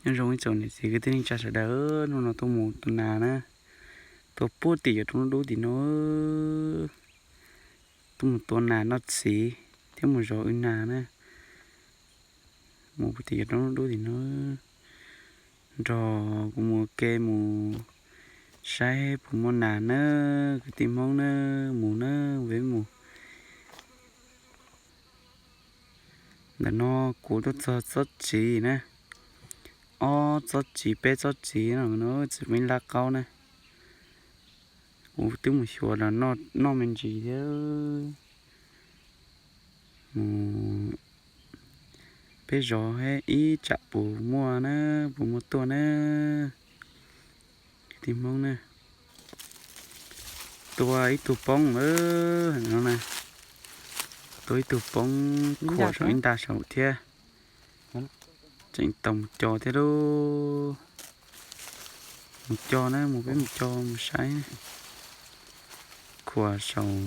Nyob zoo ib tsoom niam txiv kwv tij neej tsa sawv daws, hnub no tuaj mus tua nas na, tuaj puag tim cov roob dub dub tim no, tuaj mus tua nas noj txiv thiab mus zov wb nas na, mus puag tim cov roob dub dub tim no, nrog kuv mus ua ke mus saib puas muaj nas na, kwv tij Hmoob na, mus na, peb mus. Ntawm no kuv tuaj txog tsob txiv na, ob tsob txiv peb tsob txiv no, txiv me lab qaub na, kuv twb mus xyuas los noj me ntsis thiab. Mus, peb zov ib tsam puas muaj na, puas muaj tuaj na, kwv tij Hmoob na. Tua ib tug poob lawm no na, tua ib tug poob khuam saum ib nta saum thiab. Tseem tau mus co thiab lauj. Mus co na, mus peb mus co mus saib. Khuam saum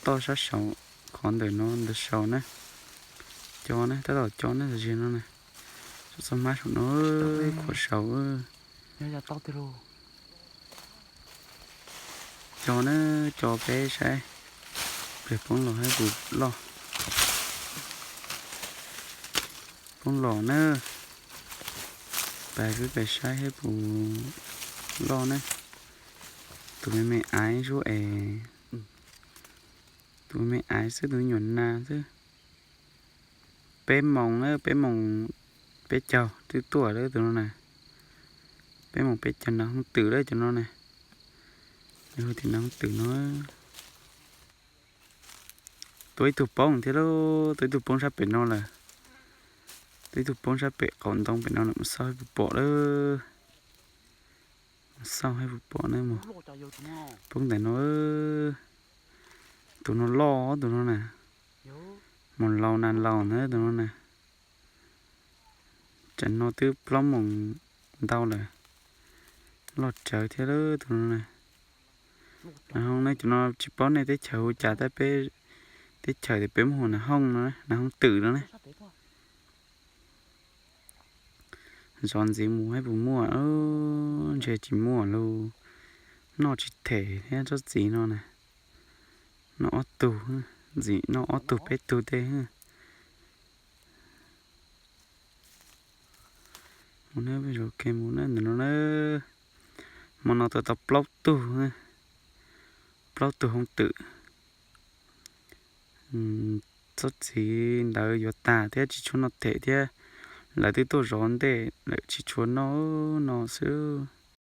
toj sab saum, qhov ntawm no ntawd saum na. Co na, tab tom co na, zig no na. Txoj hmab saum no, khuam saum. Co na, co peb saib, peb poob los hab puas loj. Poob los na, pab peb pab saib hab puas loj na. Tus me me aiv xwb es, tus me me aiv xwb, tus me nyuam nas xwb. Peb moos na, peb moos peb caug twb tuaj lawm tus no na. Peb moos peb caug nas hooj twm lawm cov no na. Hu tias nas hooj twm no. Tua ib tug poob thiab lauj, tua ib tug poob sab pem no lawm. Tua ib tug poob sab pem qaum ntoo pem no lawm, mus xauj hab puas pom lawm. Mus xauj hab puas pom na mus. Poob ntawm no. Tus no loj tus no na. Mus laus nas laus ntag tus no na. Tsam no twb plaub moos ntau lawm. Loj tsawv thiab lawm tus no na. Nas hooj ne, cov no tsis paub nej teb chaws hu cas tab peb teb chaws tias peb muab hu nas hooj no, nas hooj twm no ne. Zov ntxiv mus hab puas muaj, ntshe tsis muaj lauj. Noj tsis them thiab tsob txiv no na. Noj ob tug, ntxim noj ob tug peb tug tej. Mus na, peb zov ke mus na, ntawm no na. Hmo no tua tau plaub tug, plaub tug hooj twm. Tsob txiv ntawd yuav tag thiab tsis tshua noj them thiab. Lawv twb tuaj zov ntej lawm tsis tshua noj no xwb.